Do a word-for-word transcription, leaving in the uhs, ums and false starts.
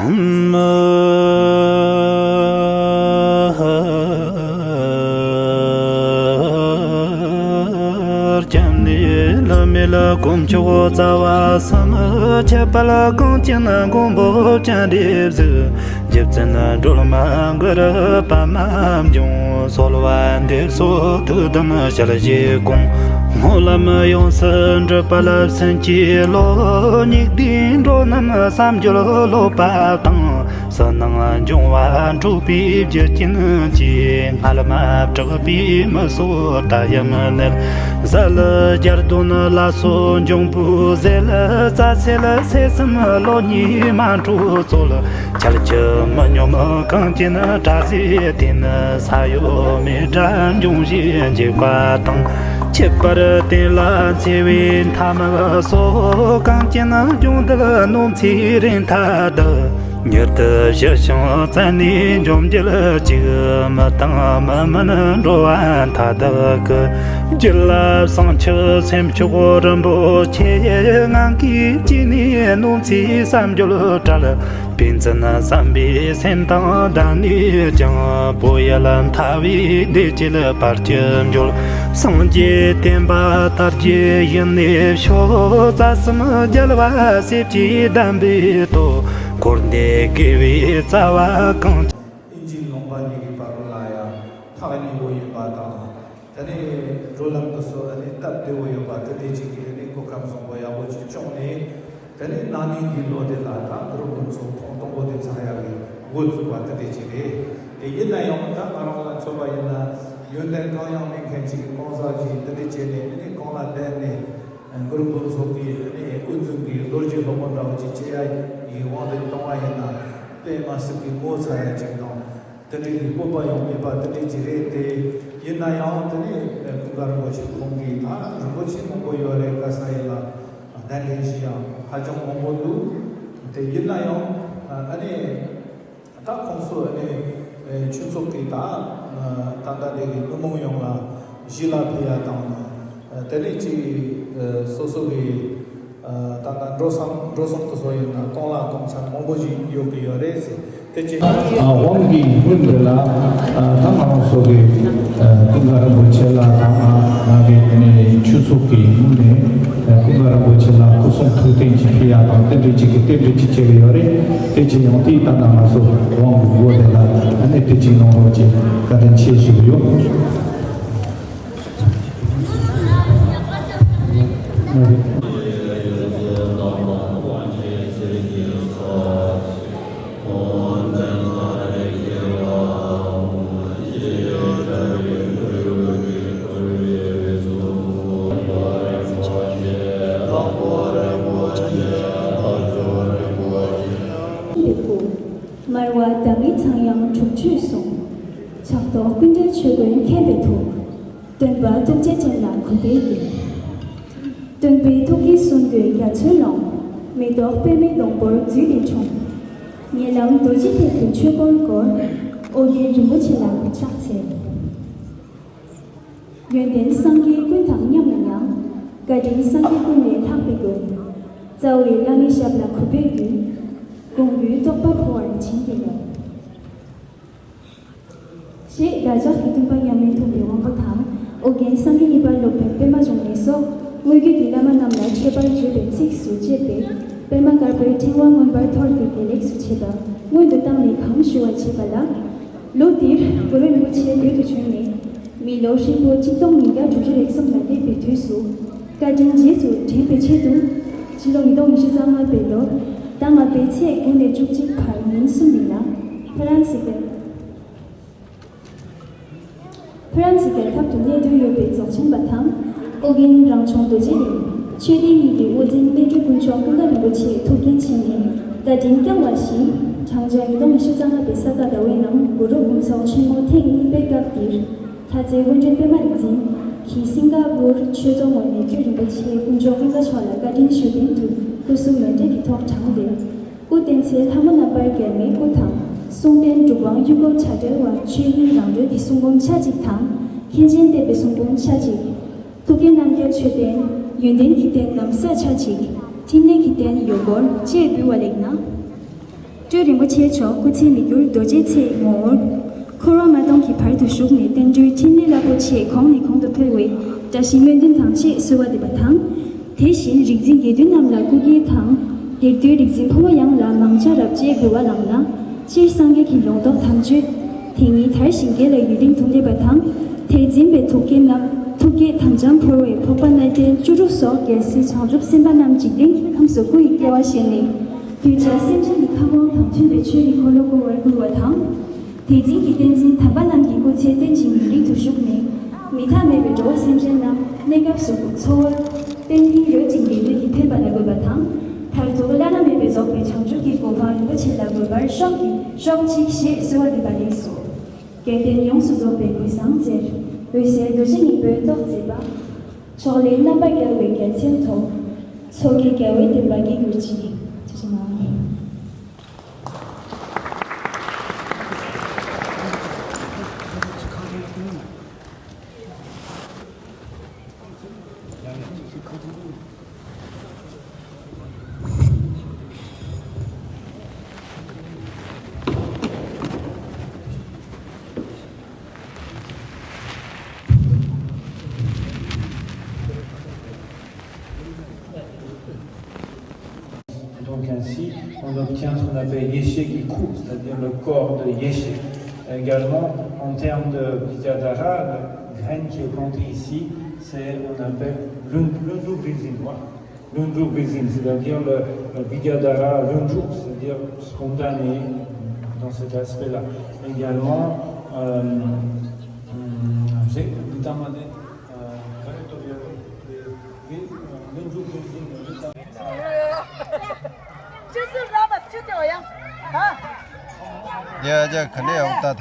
སྐྱབས་གནས་ལ་མེ་ལ་དཀོན་མཆོག་རྩ་བ་གསུམ། ཁྱད་པར་གངས་ཅན་མགོན་པོ་བཅིངས་འགྲོལ་གཟིགས། རྗེ་བཙུན་སྒྲོལ་མ་གུ་རུ་པདྨ་འབྱུང་། གསོལ་བ་འདེབས་སོ་ཐུགས་དམ་ཞལ་བཞེས་དགོངས། སྨོན་ལམ་ཡོངས་སུ་འགྲུབ་པར་བྱིན་གྱིས་རློབས། སྙིགས་དུས་འགྲོ་རྣམས་བསམ་སྦྱོར་སློབ་པ་དང་། ཕྱི་ནང་འབྱུང་བ་འཁྲུགས་པའི་རྒྱུ་རྐྱེན་གྱིས། སྔར་མ་གྲགས་པའི་མི་སོགས་ད་ཡང་མི་གནས། གསལ་བརྒྱད་དོན་ལ་སོགས་འབྱུང་པོའི་ཟས། རྩ་སེལ་ཚེ་གསུམ་བློ་གཉིས་མ་འཁྲུགས་རྩོལ། འཆལ་གྱིས་མི་སྙོམས་གངས་ཅན་བཀྲ་ཤིས་དེར། ས་གཡོ་མེ་དགྲ་འབྱུང་བཞིའི་འཇིགས་པ་དང་། ཁྱད་པར་བརྟན་ལ་འཚེ་བའི་མཐའ་དམག་སོགས། གངས་ཅན་ལྗོངས་འདིར་གནོད་འཚེའི་རིམ་མཐའ་དག། མྱུར་དུ་ཞི་ཞིང་བཙན་ནས་འཇོམས་གྱུར་ཅིག། མི་དང་མི་མིན་འགྲོ་བ་མཐའ་དག་གི། རྒྱུད་ལ་བྱང་ཆུབ་སེམས་མཆོག་རིན་པོ་ཆེ། ངང་གིས་བཅས་ནས་གནོད་འཚེའི་བསམ་སྦྱོར་བྲལ། ཕན་ཚུན་བསམ་པའི་སེམས་དང་ལྡན་ནས་ཀྱང་། བོད་ཡུལ་མཐའ་བའི་བདེ་སྐྱིད་བར་ཆད་གཅོད། སངས་རྒྱས་བསྟན་པ་དར་རྒྱས་ཡུན་གནས་ཤོག། རྩ་གསུམ་རྒྱལ་བ་སྲས་བཅས་བདེན་པའི་སྟོབས། འཁོར་འདས་དགེ་བའི་རྩ་བ་གང་། ཨིན་ཇིའི་ལུང་པ་གཉིས་ཀྱི་བར་ལ་ཡང་ཐག་ཉེ་བོ་ཡིན་པ་དང་། དེ་ནས་འགྲོ་ལམ་དུ་སོགས་ཨ་ནི་སྟབས་བདེ་བོ་ཡོད་པ་དེ་འདྲའི་ཅིག་གི་ཨ་ནི་གོ་སྐབས་བཟང་པོ་ཡག་པོ་ཅིག་བྱུང་ནས། དེ་ནས་ན་ནིང་གི་ལོ་དེ་ལ་ད་གུ་རུ་ཕུན་ཚོགས་ཐེངས་དང་པོ་དེ་ཚར་ཡག་གི་འགོ་བཙུགས་པ་དེ་འདྲའི་ཅིག་རེད། དེ་ཡིན་ན་ཡང་ད་ང་རང་ལ་མཚོན་པ་ཡིན་ན། ཡོན་ཏན་གང་ཡང་མེད་མཁན་ཅིག་གི་གང་ཟག་ཅིག་དེ་འདྲའི་བྱས་ནས་ཨ་ནི་གང་ལ་བསྡད་ནས། གུ་རུ་ཕུན་ཚོགས་ཀྱི་ཨ་ནི་དབུ་འཛིན་གྱི་རྡོ་རྗེ་སློབ་མ་འདྲ་བོ་ཅིག་བྱེད་ཡ་ཡི་དབང་དུ་བཏང་བ་ཡིན་ན། དཔེ་མ་སྲིད་པའི་ངོ་མཚར་ཡ་ཅིག་དང་། དེ་འདྲའི་གི་སྤོབས་པ་ཡང་མེད་པ་དེ་འདྲའི་ཅིག་རེད་དེ། ཡིན་ན་ཡང་དེ་ནས་ཀུན་དགའ་རིན་པོ་ཆེ་ཁོང་གིས་ད་རིན་པོ་ཆེ་མང་པོ་ཡོད་རེད། ག་ས་ཡིན་ལ་གདན་འདྲེན་ཞུ་ཡ་ཧ་ཅང་མང་པོ་འདུག་དེ་ཡིན་ན་ཡང་ཨ་ནི། ད་ཁོང་ཚོ་ཨ་ནི་ཆོས་ཚོགས་ཀྱི་ད་ད་ལྟ་དེ་གི་མི་མང་ཡོངས་ལ་གཞིས་ལ་ཕེབས་ཡ་དང་། དེ་ནས་ཅིག་སོ་སོ་གི་ད་ལྟ་འགྲོ་སོང་འགྲོ་སོང་དུ་སོགས་ཡིན་ན་གང་ལ་གང་འཚམ་མང་པོ་ཞིག་ཡོད་ཀྱི་ཡོད་རེད་ཟེར། དེ་ཅི། དབང་གི་སྔོན་འདི་ལ་ད་ང་རང་ཚོ་གི་ཀུན་དགའ་རིན་པོ་ཆེ་ལ་དང་ང་གི་དེ་ནས་ཆོས་ཚོགས་ཀྱི་ངོས་ནས་ཀུན་དགའ་རིན་པོ་ཆེ་ལ་སྐུ་གསུང་ཐུགས་རྟེན་གྱི་ཕུལ་ཡ་དང་རྟེན་འབྲེལ་གཅིག་གི་རྟེན་འབྲེལ་གཅིག་བྱེད་ཀྱི་ཡོད་རེད། དེ་ཅི་ཡང་དེའི་ད་ལྟ་ང་ཚོ་དབང་གི་སྒོ་དེ་ལ་ཨ་ནི་དེ་ཅི་གནང་རོགས་ཀྱི་བཀའ་དྲིན་ཆེ་ཞུ་གི་ཡོད། མར་པ་ཟླ་མེད་ཚངས་དབྱངས་དྲུག་ཅུས་གསུངས། ཕྱག་རྡོར་ཀུན་འདྲེན་ཆོས་གོས་མཁྱེན་པའི་ཐུགས། སྟོན་པ་ཐུགས་རྗེ་ཅན་ལ་གུས་པས་འདུད། སྟོན་པའི་ཐུགས་ཀྱི་གསུང་གི་རྒྱ་མཚོའི་ཀློང་། མེ་ཏོག་པདྨའི་སྡོང་པོར་བརྫུས་ཏེ་འཁྲུངས། ཉེ་ལམ་རྡོ་རྗེ་གདན་དུ་ཆོས་འཁོར་བསྐོར། ཨོ་རྒྱན་རིན་པོ་ཆེ་ལ་གུས་ཕྱག་འཚལ། ཡོན་ཏན་སངས་རྒྱས་ཀུན་དང་མཉམ་ན་ཡང་། བཀའ་དྲིན་སངས་རྒྱས་ཀུན་ལས་ལྷག་པའི་མགོན། རྩ་བའི་བླ་མའི་ཞབས་ལ་གུས་པས་འདུད། དགོངས་པའི་རྟོགས་པ་འཕོ་བར་བྱིན་གྱིས་རློབས། ཞེས་བདག་ཅག་གི་སྟོན་པ་མཉམ་མེད་མཐོང་བའི་དབང་པོ་དང་། ཨོ་རྒྱན་སངས་རྒྱས་གཉིས་པ་སློབ་དཔོན་པདྨ་འབྱུང་གནས་སོགས་དངོས་བརྒྱུད་ཀྱི་བླ་མ་རྣམས་ལ་མཆོད་པར་བརྗོད་པའི་ཚིགས་སུ་བཅད་པའི་པདྨ་དཀར་པོའི་ཕྲེང་བ་མངོན་པར་མཐོལ་ཏེ་བདེ་ལེགས་སུ་བྱེད་པ་སྔོན་དུ་བཏང་ནས་གང་ཞུ་བར་བྱེད་པ་ལ། ལོ་འདིར་གུ་རུ་རིན་པོ་ཆེ་བོད་དུ་བྱོན་ནས་མི་ལོ་ཧྲིལ་པོ་ཆིག་སྟོང་ཉིས་བརྒྱ་དྲུག་ཅུ་རེ་གསུམ་ལ་སླེབས་པའི་དུས་སུ། བཀའ་དྲིན་རྗེས་སུ་དྲན་པའི་ཆེད་དུ། སྤྱི་ལོ་ཉིས་སྟོང་ཉི་ཤུ་རྩ་ལྔ་པའི་ལོར་ཟླ་ལྔ་པའི་ཚེས་དགུ་ནས་བཅུ་གཅིག་བར་ཉིན་གསུམ་རིང་ལ་ཧྥ་རན་སི་པའི། ཧྥ་རན་སི་རྒྱལ་ཁབ་ཏུ་གནས་སྡོད་ཡོད་པའི་རྫོགས་ཆེན་པ་དང་། ཨོ་རྒྱན་རང་བྱུང་རྡོ་རྗེ་གླིང་ཆོས་སྡེ་གཉིས་ཀྱི་དབུ་འཛིན་དཔལ་སྤྲུལ་དཀོན་མཆོག་ཀུན་དགའ་རིན་པོ་ཆེས་ཐུགས་འགན་བཞེས་ནས་བཀའ་དྲིན་བསྐྱངས་པ་བཞིན། བགྲང་བྱ་ཉིས་སྟོང་ཉི་ཤུ་རྩ་ལྔ་པའི་ས་ག་ཟླ་བའི་ནང་གུ་རུ་ཕུན་ཚོགས་ཆེན་མོ་ཐེངས་གཉིས་པའི་སྐབས་འདིར། ལྷ་རྩེ་དབོན་སྤྲུལ་པད་མ་རིག་འཛིན་གྱིས་སིང་ག་པུར་ཆོས་རྫོང་ངོས་ནས་དཔལ་སྤྲུལ་རིན་པོ་ཆེ་དཀོན་མཆོག་ཀུན་དགའ་མཆོག་ལ་བཀའ་དྲིན་ཞུ་རྒྱུན་དུ་སྐུ་གཟུགས་ལོ་འབྲས་ཀྱི་ཐོག་དྲངས་ཏེ། སྐུ་བསྟན་འཚོལ་ལྷ་མོ་རྣམ་པར་རྒྱལ་མའི་སྐུ་དང་། གསུང་རྟེན་གྲུབ་དབང་དབྱུག་གུ་ཆགས་བྲལ་བ་ཆོས་དབྱིངས་རང་གྲོལ་གྱི་གསུང་འབུམ་ཆ་གཅིག་དང་། མཁན་ཆེན་བསྟན་པའི་གསུང་འབུམ་ཆ་གཅིག་ཐུགས་རྒྱལ་རྣམ་རྒྱལ་མཆོད་རྟེན། ཡོན་ཏན་གྱི་རྟེན་ནམ་བསགས་ཆ་གཅིག་འཕྲིན་ལས་ཀྱི་རྟེན་ཡོལ་གོར་བཅས་འབུལ་བ་ལེགས་གནང་། སྤྲུལ་རིན་པོ་ཆེ་མཆོག་སྐུ་ཚེ་མི་འགྱུར་རྡོ་རྗེའི་ཚལ་ངོ་བོར། འཁོར་བ་མ་སྟོངས་ཀྱི་བར་དུ་བཞུགས་ནས་བསྟན་འགྲོའི་འཕྲིན་ལས་རླབས་པོ་ཆེ་གོང་ནས་གོང་དུ་འཕེལ་བའི་བཀྲ་ཤིས་སྨོན་འདུན་དང་བཅས་གསོལ་བ་འདེབས་པ་དང་། དེ་བཞིན་རིག་འཛིན་དགེ་འདུན་རྣམས་ལ་སྐུ་སྐྱེལ་དང་། དེར་འདུས་རིག་འཛིན་ཕོ་མོ་ཡོངས་ལ་མང་ཇ་རབ་རྒྱས་འབུལ་བ་བླངས་ན། སྤྱིར་སངས་རྒྱས་ཀྱི་ལུང་རྟོགས་དམ་ཆོས། དེ་ཉིད་དར་ཞིང་རྒྱས་ལ་ཡུན་རིང་དུ་གནས་པ་དང་། དེས་འཛིན་པའི་ཐུགས་བསྐྱེད་རྣམས་ཐུགས་བསྐྱེད་དམ་བཅའ་འཕོ་བའི་འཕགས་པ་སྣ་བདུན་བཅུ་དྲུག་སོགས་རྒྱལ་སྲས་བྱང་ཆུབ་སེམས་དཔའ་རྣམས་འཇིག་རྟེན་གྱི་ཁམས་སུ་སྐུ་ཡི་སྐྱེ་བ་བཞེས་ནས། གདུལ་བྱ་སེམས་ཅན་གྱི་ཐབས་དབང་དང་མཐུན་པའི་ཆོས་ཀྱི་འཁོར་ལོ་བསྐོར་བར་བསྐུལ་བ་དང་། དེ་འཛིན་གྱི་བསྟན་འཛིན་དམ་པ་རྣམས་ཀྱི་སྐུ་ཚེ་བརྟན་ཅིང་ཡུན་རིང་དུ་བཞུགས་ནས། མི་མཐའ་མེད་པའི་འགྲོ་བ་སེམས་ཅན་རྣམས་གནས་སྐབས་སུ་འཚོ་བར་བརྟན་ལྷིང་ཡོད་ཅིང་དགེ་འདུན་གྱི་ཕན་པ་ལ་འགོད་པ་དང་། མཐར་ཐུག་བླ་ན་མེད་པའི་རྫོགས་པའི་བྱང་ཆུབ་ཀྱི་གོ་འཕང་རིན་པོ་ཆེ་ལ་འགོད་པར་ཤོག་གི་ཤོག་ཅིག་ཞེས་གསོལ་བ་འདེབས་པ་ལེགས་སོ། རྒྱལ་བསྟན་ཡོངས་སུ་རྫོགས་པའི་གོས་བཟང་རྩེར། འོད་གསལ་རྡོ་རྗེ་སྙིང་པོའི་ཏོག་མཛེས་པ། ཕྱོགས་ལས་རྣམ་པར་རྒྱལ་བའི་རྒྱལ་མཚན་མཐོ། མཚོ་སྐྱེས་རྒྱལ་བའི་བསྟན་པ་སྐྱེ་གྱུར་ཅིག་ཅེས་གསུངས། Donc ainsi, on obtient ce qu'on appelle Yeshe Kikhu, c'est-à-dire le corps de Yeshe. Également, en termes de Vidyadhara, la graine qui est plantée ici, c'est, on appelle Lun-, Lundruk Rizin, voilà. Lundruk Rizin, c'est-à-dire le, le Vidyadhara Lundruk, c'est-à-dire spontané dans cet aspect-là. Également, euh, hum, j'ai notamment des, euh, ཡ་ཡ་ག་ནས་ཡོང་ད་ད།